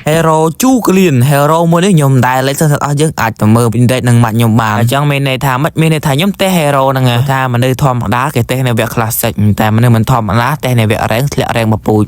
Hero ជូក្លៀន Hero មួយនេះខ្ញុំមិនដែលលេងសោះអស់យើងអាចទៅមើល Index នឹងម៉ាច់ខ្ញុំបានអញ្ចឹងមានន័យថាមិនមានន័យថាខ្ញុំទេ Hero ហ្នឹងថាមនុស្សធម្មតាគេទេនៅវគ្គ Classic តែមនុស្សមិនធម្មតាទេនៅវគ្គ Rank ធ្លាក់ Rank មកពូជ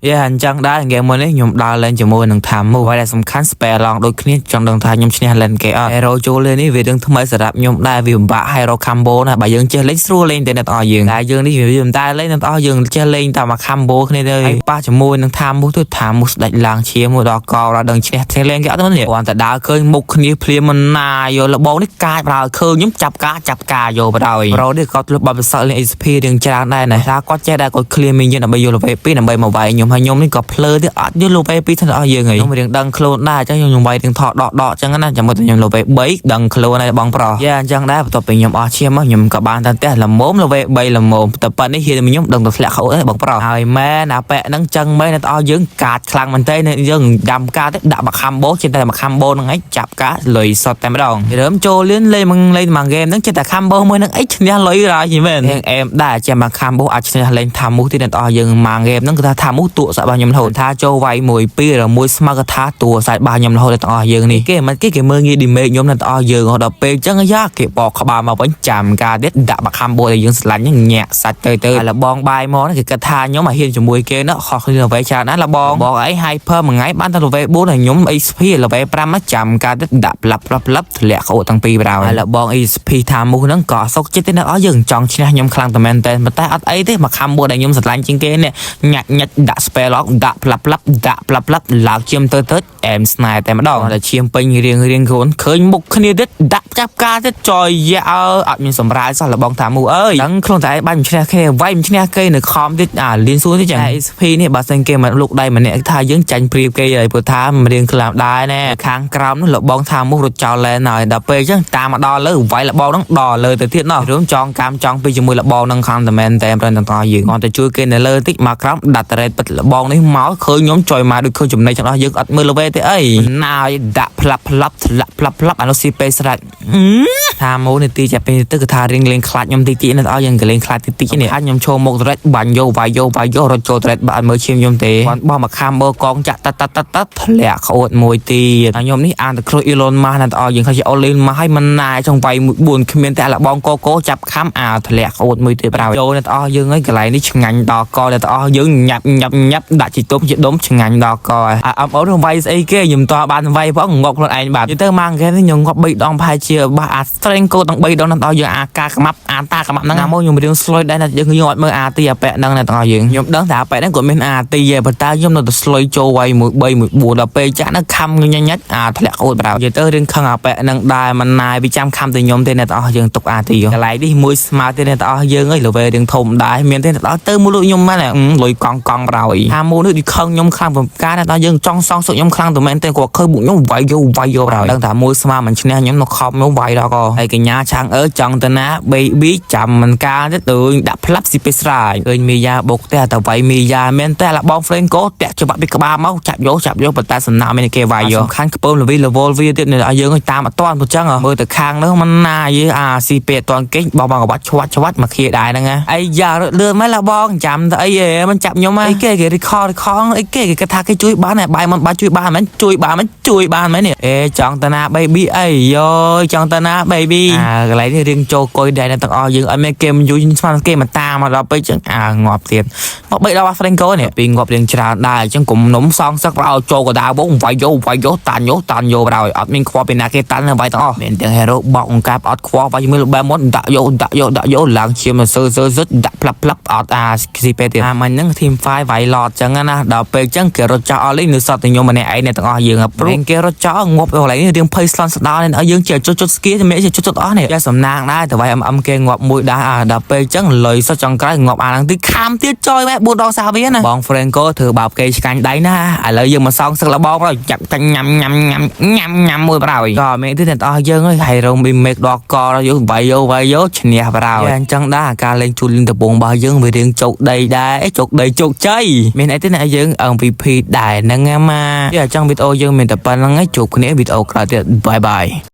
យ៉ាអញ្ចឹងដែរហ្គេមមួយនេះខ្ញុំដើរលេងជាមួយនឹង Thamuz ហើយដែលសំខាន់ spell ឡងដូចគ្នាចង់ដឹងថាខ្ញុំឈ្នះលេងគេអត់ Hero ចូលលេងនេះវារឿងថ្មីសម្រាប់ខ្ញុំដែរវាពិបាក Hero combo ណាស់បើយើងចេះលេងស្រួលលេងតែអ្នកទាំងអស់យើងតែយើងនេះវាមិនដែលលេងអ្នកទាំងអស់យើងចេះលេងតែមក combo គ្នាទៅហើយប៉ះជាមួយនឹង Thamuz ទៅ Thamuz ស្ដាច់ឡើងឈាមមួយដល់កដល់ដឹងឈ្នះចេះលេងគេអត់ទេនេះគ្រាន់តែដើរឃើញមុខគ្នាភ្លាមមិនណាយកលបងនេះកាចប្រើឃើញខ្ញុំចាប់ការចាប់ការយកបណ្ដោយប្រូនេះគាត់ធ្លាប់បបពិសោធន៍លេង XP រៀងច្រើនដែរណាថាគាត់ចេះដែរគាត់ clear minion ដើម្បីយក level 2ដើម្បីមកវាយខ្ញុំហើយខ្ញុំនេះក៏ភ្លើទៀតអត់យក level 2ទាំងអស់យើងហីខ្ញុំរៀងដឹងខ្លួនដែរអញ្ចឹងខ្ញុំវាយរៀងថតដកដកអញ្ចឹងណាចាំមើលតែខ្ញុំ level 3ដឹងខ្លួនហើយបងប្រុសយ៉ាអញ្ចឹងដែរបន្ទាប់ពីខ្ញុំអស់ឈាមមកខ្ញុំក៏បានតែផ្ទះល្មម level 3ល្មមតែប៉ុណ្នេះហ៊ានខ្ញុំដឹងតែធ្លាក់ខូចហើយបងប្រុសហើយមែនអាប៉ែហ្នឹងចឹងមែនតែអស់យើងកាតខ្លាំងមែនតើយើងដាំកាតដាក់មក combo ចេះតែមក combo ហ្នឹងឯងចាប់កាលុយសុតតែម្ដងរើមចូលលឿនលេងមកលេងមកហ្គេមហ្នឹងចេះតែ combo មួយហ្នឹងអីឈ្នះលុយរាយមែនរៀងអែមដែរចេះមក combo អាចឈ្នះលេង Thamuz ទៀតអ្នកអស់យើងមកហ្គេមហ្នឹងគឺថា Thamuz តួសាក់របស់ខ្ញុំរហូតថាចូលវាយ1 2ឬមួយស្មើកថាតួសាច់របស់ខ្ញុំរហូតដល់ទាំងអស់យើងនេះគេមិនគេគេមើលងាយ damage ខ្ញុំអ្នកទាំងអស់យើងដល់ពេលអញ្ចឹងយ៉ាគេបកក្បាលមកវិញចាំការទៀតដាក់មក combo ដែលយើងស្លាញ់ញាក់សាច់ទៅទៅហើយលបងបាយមកគេគិតថាខ្ញុំមកហ៊ានជាមួយគេនោះខុសគ្នា level ច្រើនណាស់លបងបងអី hyper មួយថ្ងៃបានតែ level 4ហើយខ្ញុំ XP level 5ចាំការទៀតដាក់ផ្លាប់ផ្លាប់ផ្លាប់ធ្លាក់ក្អួតទាំងពីរប្រហើយហើយលបង XP Thamuz ហ្នឹងក៏សុកចិត្តទេអ្នកអស់យើងចង់ឈ្នះខ្ញុំខ្លាំងតែមែនតើប៉ុន្តែអត់អីទេមក combo ដែលខ្ញុំស្រឡាញ់ជាងគេនេះញាក់ញាក់ដាក់ spell lock ដាក់ផ្លាប់ផ្លាប់ដាក់ផ្លាប់ផ្លាប់ឡើងឈាមទៅទៅអែមស្នេហ៍តែម្ដងតែឈាមពេញរៀងរៀងខ្លួនឃើញមុខគ្នាទៀតដាក់ចាប់ការទៀតចយយ៉ាអើអត់មានសម្រាយសោះលបង Thamuz អើយដឹងខ្លួនតែឯងបាញ់ឈ្នះគេវាយមិនឈ្នះគេនៅខំទៀតអាលៀនសួរទៀតចឹង XP នេះបើសិនគេមកលុកដៃម្នាក់ថាយើងចាញ់ព្រៀបគេហើយព្រោះថាមិនរៀងក្លាមដែរណែខាងក្រោមនោះលបង Thamuz រត់ចោលលែនហើយដល់ពេលចឹងតាមមកដល់លើវាយលបងហ្នឹងដល់លើទៅទៀតណោះរួមចងកម្មចង់ពីជាមួយលបងហ្នឹងខំតែមែនតែប្រន្តតយើងគាត់តែជួយគេនៅលើតិចមកក្រោមដាក់តរ៉េតពិតលបងនេះមកឃើញខ្ញុំចុយមកដូចឃើញចំណេញទាំងអស់យើងអត់មើល level ទេអីណាយដាក់ផ្លាប់ផ្លាប់ធ្លាក់ផ្លាប់ផ្លាប់អានោះស៊ីពេលស្រេចថាម៉ូនីទីចាប់ពេលទៅគឺថារៀងលេងខ្លាចខ្ញុំតិចតិចនៅឲ្យយើងក៏លេងខ្លាចតិចតិចនេះអាចខ្ញុំឈរមុខត្រេតបាញ់យកវាយយកវាយយករត់ចូលត្រេតបាក់មើលឈាមខ្ញុំទេគាត់បោះមកខាំមើកងចាក់តាត់តាត់តាត់តាត់ធ្លាក់ក្អួតមួយទៀតហើយខ្ញុំនេះអានតែគ្រូ Elon Musk ណាស់ឲ្យយើងឃើញ Elon Musk ឲ្យមិនណាចង់វាយមួយ4គ្មានតែលបងកកចាប់ខំអាធ្លាក់ក្អួតមួយទៀតប្រហើយចូលអ្នកអស់យើងហើយកន្លែងនេះឆ្ងាញ់ដល់កអ្នកអស់យើងញាប់ញាប់ញាប់ដាក់ជីទុំជាដុំឆ្ងាញ់ដល់កហើយអមអូនវាយស្អីគេខ្ញុំតបានវាយផងងាប់ខ្លួនឯងបាទនិយាយទៅមកគេនេះខ្ញុំងាប់3ដងប្រហែលជាបោះអា strength កោទាំង3ដងដល់យើងអាការក្មាប់អាតាក្មាប់ហ្នឹងណាមកខ្ញុំរៀងស្លុយដែរណាយើងខ្ញុំអត់មើលអាទីអាប៉ែហ្នឹងណាទាំងអស់យើងខ្ញុំដឹងថាអាប៉ែហ្នឹងគាត់មានអាទីឯងប៉ុន្តែខ្ញុំនៅតែស្លុយចូលវាយ1 3 1 4ដល់ពេលចាក់ហ្នឹងខំញញអាធ្លាក់អូតប្រោនិយាយទៅរៀងខឹងអាប៉ែហ្នឹងដែរមិនណាយវាចាំខំតែខ្ញុំទេអ្នកទាំងអស់យើងទុកអាទីកន្លែងនេះមួយស្មើទេអ្នកទាំងអស់យើងអើយ level រៀងធំដែរមានទេអ្នកទាំងអស់ទៅមួយលុយខ្ញុំម៉ែលុយកង់កង់ប្រោយហាមូនេះដូចខឹងខ្ញុំខ្លាំងប្រការអ្នកទាំងយើងចង់សងសុខខ្ញុំខ្លាំងទៅមែនទេគាត់ឃើញបុកខ្ញុំវាយយកវាយយកប្រោយដឹងថាមួយស្មើមិនឈ្នះខ្ញុំនៅខំខ្ញុំវាយដល់ក៏ហើយកញ្ញាឆាងអើចង់ទៅណា baby ចាំមិនការទេទៅដាក់ផ្លាប់ស៊ីពេលស្រាយឃើញមីយ៉ាបុកតែតែវាយមីយ៉ាមែនតែលបង Franco តាក់ច្បាក់ពីក្បាលមកចាប់យកចាប់យកប៉ុន្តែសំណាក់មានគេវាយយកសំខាន់ខ្ពើមលវី level វាទៀតនេះឲ្យយើងតាមអត់តាន់ព្រោះចឹងមើលទៅខាងនោះមិនណាយអាស៊ីពេលអត់តាន់គេបោះបងកបាត់ឆ្វាត់ឆ្វាត់មកខៀដែរហ្នឹងណាអីយ៉ារត់លឿនមែនលបងចាំទៅអីមិនចាប់ខ្ញុំអីគេគេ recall recall អីគេគេគិតថាគេជួយបានបាយមិនបាយជួយបានមែនជួយបានមែនជួយបានមែននេះអេចង់តាណា baby អីយោចង់តាណា baby អាកន្លែងនេះរៀងចូលកុយដែរទាំងអស់យើងអត់មានគេមិនយូរស្មានគេមកតាមមកដល់ពេកចឹងអាងាប់ទៀតមកបីដល់ Franco នេះពីងាប់រៀងច្រើនដែរអញ្ចឹងកុំនំសងសឹកឲ្យចូលកដាវងវាយយកវាយយកតាន់យកតាន់យកប្រហើយអត់មានខ្វល់ពីណាគេតាន់វាយទាំងអស់មានទាំង hero បោកអង្កាបអត់ខ្វល់វាយជាមួយបែបមុនដាក់យកដាក់យកដាក់យកឡើងឈាមសើសើសើដាក់ផ្លាប់ផ្លាប់អត់អាស៊ីពេទៀតអាមិញហ្នឹង team 5វាយឡតចឹងណាដល់ពេលចឹងគេរត់ចោលអស់លេងនៅសតតែខ្ញុំម្នាក់ឯងអ្នកទាំងអស់យើងព្រោះគេរត់ចោលងាប់កន្លែងនេះរៀងភ័យស្លន់ស្ដោនេះឲ្យយើងជាចុចចុចស្គីតែចុចចុចអស់នេះយ៉ាសំណាងដែរតែវាយអឹមអឹមគេងាប់មួយដែរអាដល់ពេលចឹងលុយសុតចុងក្រោយងាប់អាហ្នឹងទីខាមទៀតចយម៉ែ4ដងសាវាណាបង Franco ធ្វើបាបគេឆ្កាញ់ដៃណាឥឡូវយើងមកសងសឹកលបងប្រចាប់ចាញ់ញ៉ាំញ៉ាំញ៉ាំញ៉ាំញ៉ាំមួយប្រហើយក៏មានទីអ្នកអស់យើងអើយហើយរងប៊ីមេកដល់កយើងវាយយកវាយយកឈ្នះប្រហើយអញ្ចឹងដែរអាការលេងជូលីនដបងរបស់យើងវារៀងជោគដីដែរជោគដីជោគជ័យមានអីទេអ្នកយើង MVP ដែរហ្នឹងមកអញ្ចឹងវីដេអូយើងមានតែប៉ុណ្្នឹងឯងជួបគ្នាវីដេអូក្រោយទៀត bye bye.